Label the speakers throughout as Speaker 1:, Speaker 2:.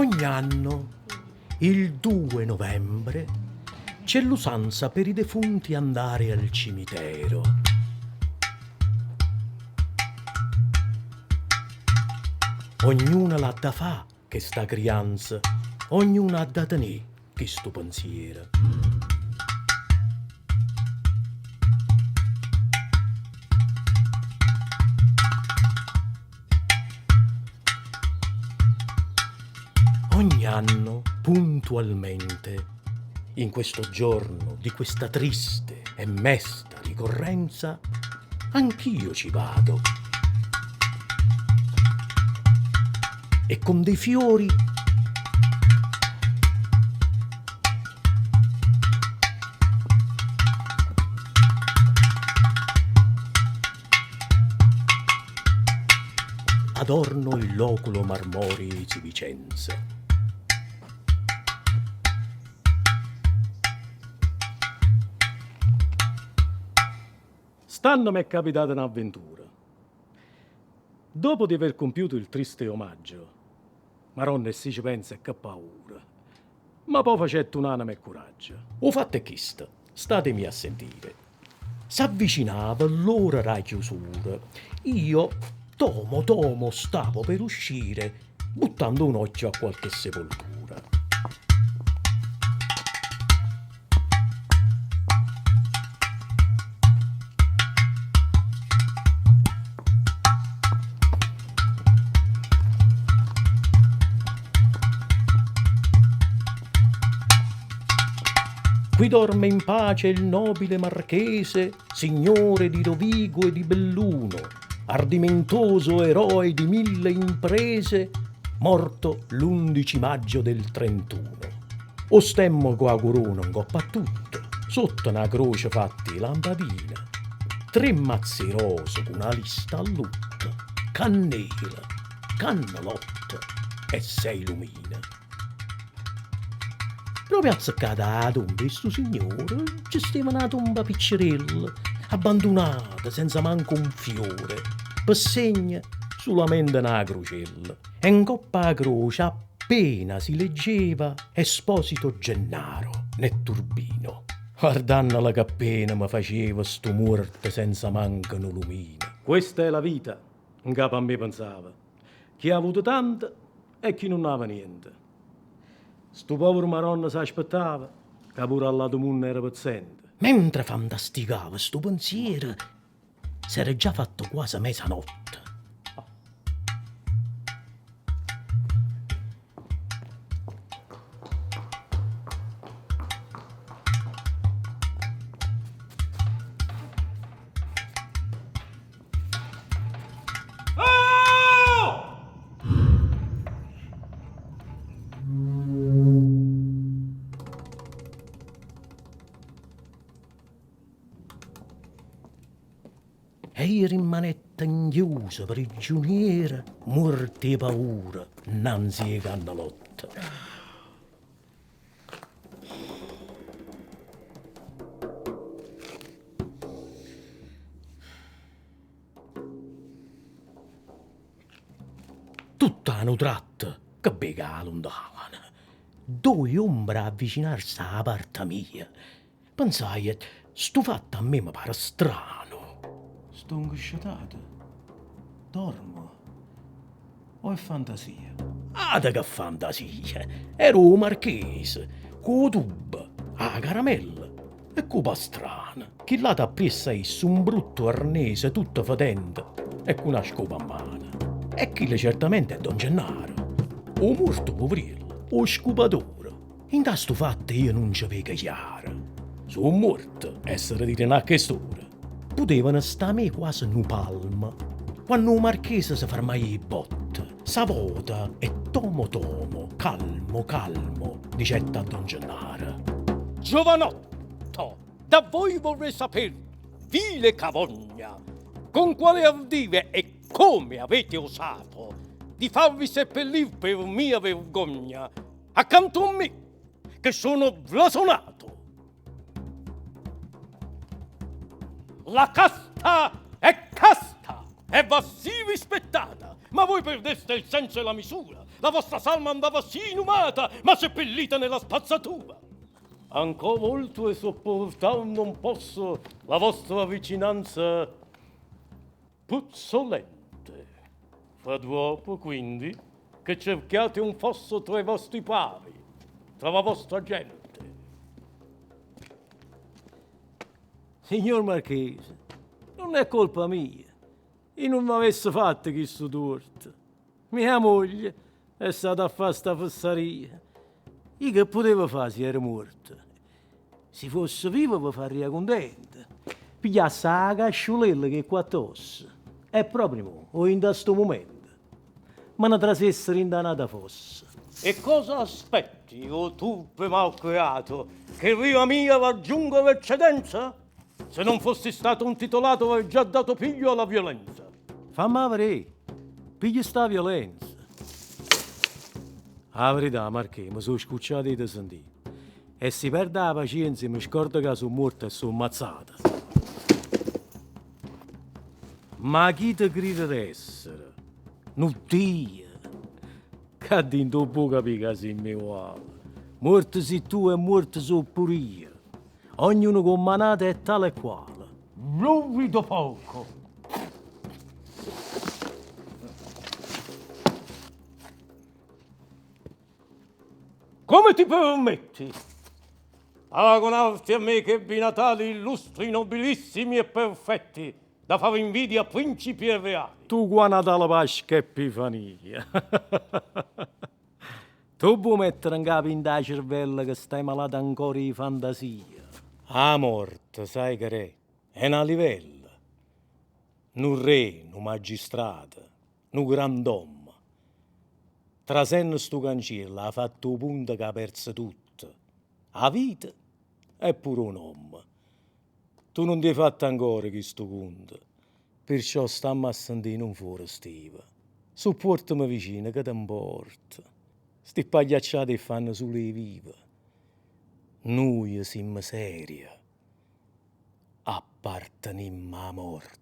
Speaker 1: Ogni anno, il 2 novembre, c'è l'usanza per i defunti andare al cimitero. Ognuna l'ha da fa' chesta crianza, ognuna ha da tenè chistu pensiero. Ogni anno, puntualmente, in questo giorno di questa triste e mesta ricorrenza, anch'io ci vado. E con dei fiori adorno il loculo marmoreo 'e zi' Vicenza. St'anno m'è capitata n'avventura. Dopo di aver compiuto il triste omaggio, Maronna e si ce penso che paura, ma po' facette un'anema e curaggio. 'O fatto è chisto, statemi a sentire. S'avvicinava ll'ora d' 'a chiusura, io tomo tomo stavo per uscire buttando un occhio a qualche sepoltura. Qui dorme in pace il nobile marchese, signore di Rovigo e di Belluno, ardimentoso eroe di mille imprese, morto l'undici maggio del trentuno. O stemma cu 'a curona 'ncopp' a tutto, sotto na croce fatta 'e lampadina, tre mazze 'e rose cu na lista a lutto, cannela, cannelotte e sei lumine. Proprio azzeccata 'a tomba 'e stu signore nce steva na tomba piccerella, abbandunata, senza manco un fiore, pe segno sulamente na crucella. E 'ncopp' 'a croce appena si leggeva Esposito Gennaro, netturbino. Guardannola che pena me faceva stu muorto senza manco nu lumino. Questa è la vita, 'ncapa a me pensava, chi ha avuto tanto e chi nun ave niente. Stu povero Maronna s'aspettava ca pure all'atu munno era pezzente. Mentre fantasticava stu pensiero s'era già fatto quase mesanotte. E io rimmanette 'nchiuso prigiuniero, muorto 'e paura 'nnanze 'e cannelotte. Tutt' 'a nu tratto, che veco 'a luntano, doje ombre avvicinarse 'a parta mia. Pensaje, stu fatto a me me pare strano. Stongo scetato? Dormo? O è fantasia? Ate che fantasia! Era 'o Marchese, cu 'o tubbo, 'a caramella e cu 'o pastrano. Chill'ato appriesso a isso, un brutto arnese tutto fetente e cu na scopa mmano. E chillo certamente è Don Gennaro, 'o muorto puveriello, 'o scupatore. Int' a stu fatto io nun ce veco chiaro. Si 'o muorto se retirano a chest'ora, putevano sta 'a me quase nu palmo. Quanno 'o marchese se fermaie 'e botta, s'avota e tomo tomo, calmo calmo, dicette a don Gennaro. Giovanotto, da voi vorrei saper, vile cavogna, con quale ardire e come avete osato di farvi seppellir per mia vergogna accanto a me, che sono blasonato. La casta è casta e va sì rispettata. Ma voi perdeste il senso e la misura. La vostra salma andava sì inumata, ma seppellita nella spazzatura. Ancora oltre sopportar non posso la vostra vicinanza puzzolente. Fra d'uopo, quindi, che cerchiate un fosso tra i vostri pari, tra la vostra gente. Signor Marchese, nun è colpa mia. Io nun m'avesse fatto chistu tuorto. Mia moglie è stata a fa' sta fessaria. Io che putevo fa' si ero muorto? Si fosse vivo ve farria cuntento. Pigliasse 'a casciulella cu 'e quatt'ossa e proprio mo, o dint' a stu mumento, me ne trasesse dint' a n'ata fossa. E cosa aspetti, o turpe malcreato, che l'ira mia raggiunga l'eccedenza? Se non fossi stato un titolato avrei già dato piglio alla violenza. Famme 'a verè, piglia sta violenza. 'A verità, Marchè, me so' scucciato 'e te sentì. E si perdo 'a pacienza me scordo ca so' muorto e so' mazzate. Ma chi te cride d'essere? Nu Dio? Ccà dinto 'o puo' capì ca simme uguale. Muorto si' tu e muorto so' pur'io. Ognuno comm'a n'ato è tale e quale. Lurido porco! Come ti permetti? Paragonarti a me che ebbi natali illustri, nobilissimi e perfetti, da fare invidia a principi e reali. Tu qua Natale Pasca e Epifania. T' 'o vuo' mettere 'ncapa 'int' 'a cervella ca stai malata ancora 'e fantasia? 'A morte, sai che r'è? È na livella. Nu rre, nu magistrato, nu grand'ommo. Trasenno stu canciello ha fatto 'o punto c'ha perzo tutto, 'a vita e pure 'o nomme. Tu nun t'hê fatto ancora chistu cunto, pirciò stamme a sentì nun fore stive. Suppuorteme vicino, che te 'mporta? Sti pagliacciate 'e fanno sulo 'e vive. Nuje simmo serie, appartenimmo 'a morte.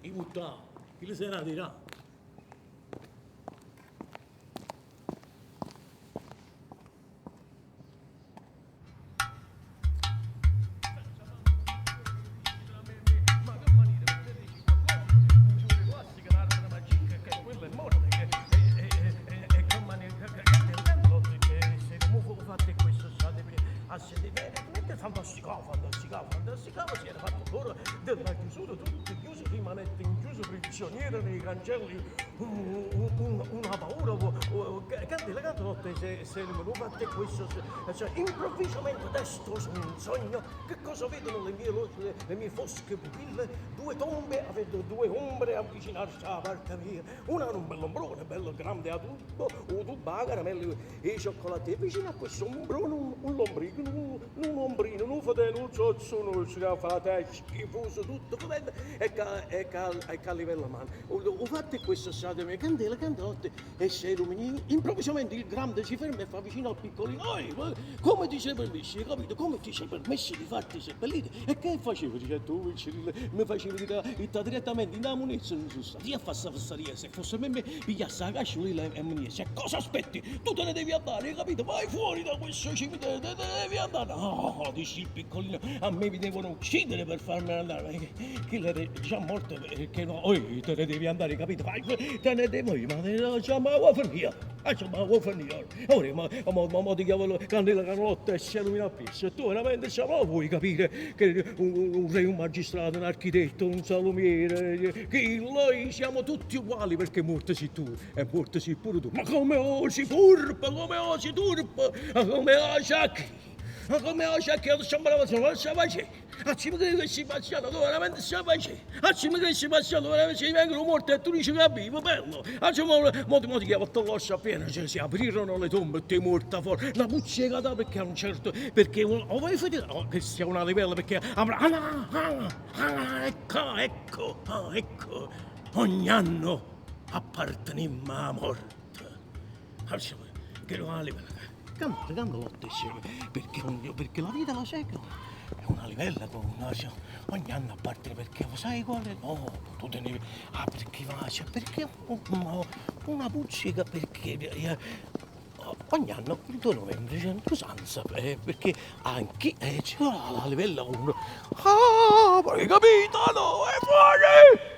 Speaker 1: 'E puttane, chillo s'è nato 'e Fantasticava, fantasticava, fantasticava, si era fatto l'ora della chiusura, tutto chiuso, rimanette 'nchiuso prigioniero nei cancelli, una paura, candela, candela, se, se non fatte questo, cioè, improvvisamente destro su un sogno, che cosa vedono le mie, le mie fosche pupille? Due tombe, vedo due ombre avvicinarsi alla parte mia, una era un bell'ombrone, bello grande a tubo, un tubo a caramelli e cioccolati, e vicino a questo ombrone un lombrico, un ombrino, un fratello, un zozzo, uno scafate, schifoso, tutto fetente, e che, e che, e che a livello mano. O fatto è questo, state mia candela, candelotte, e se illumini, improvvisamente il grande si ferma e fa vicino al piccolino, Oi, ma come ti sei permesso, hai capito? Come ti sei permesso di farti seppellire? E che facevi? Dice tu, mi facevi direttamente in munezza, non sono stato io a fare sta fesseria, se fosse me, mi pigliasse la cascia e me ne jessi. Cosa aspetti? Tu te ne devi andare, hai capito? Vai fuori da questo cimitero, te ne devi andare. No, dice il piccolino, a me mi devono uccidere per farmi andare. Che era già morto, perché no, oi, te ne devi andare, capito? Vai, te ne devo io, ma già ma vuoi finire? Ah, ma vuoi finire? Ora, ma, ma, ma, ma ti chiamo Candela Carlotta e si illumina appresso. E tu veramente se no vuoi capire che un re, un magistrato, un architetto, un salumiere, che noi siamo tutti uguali perché morto sei tu e morto sei pure tu. Ma come osi turpa, come osi turpa, come osi a chi? Ma come osi a chi? Non si faceva. Ah, ci mi credi che si faceva, tu veramente si faceva. Ah, ci mi credi che si faceva, veramente si vengono morti e tu dici che vivo, bello. Ah, ci mo, mo, mo ti chiamo l'osso appena, cioè, si aprirono le tombe e ti morta fuori. Una puzza perché a un certo, perché un, oh, vai fare, oh, che sia una livella perché, ah, ah, ah, ah, ecco, ecco, ah, ecco, ogni anno appartenimmo alla morte. Ah, che non ha livella. Canta, canta lotte, perché, perché la vita la sai è una livella con una, ogni anno appartiene perché sai qual è? No, tu te ne... Ah, perché va? Cioè, perché una puzzica perché ogni anno il 2 novembre c'è un'usanza perché anche c'è la livella uno. Ah, ma hai capito? No, è fuori!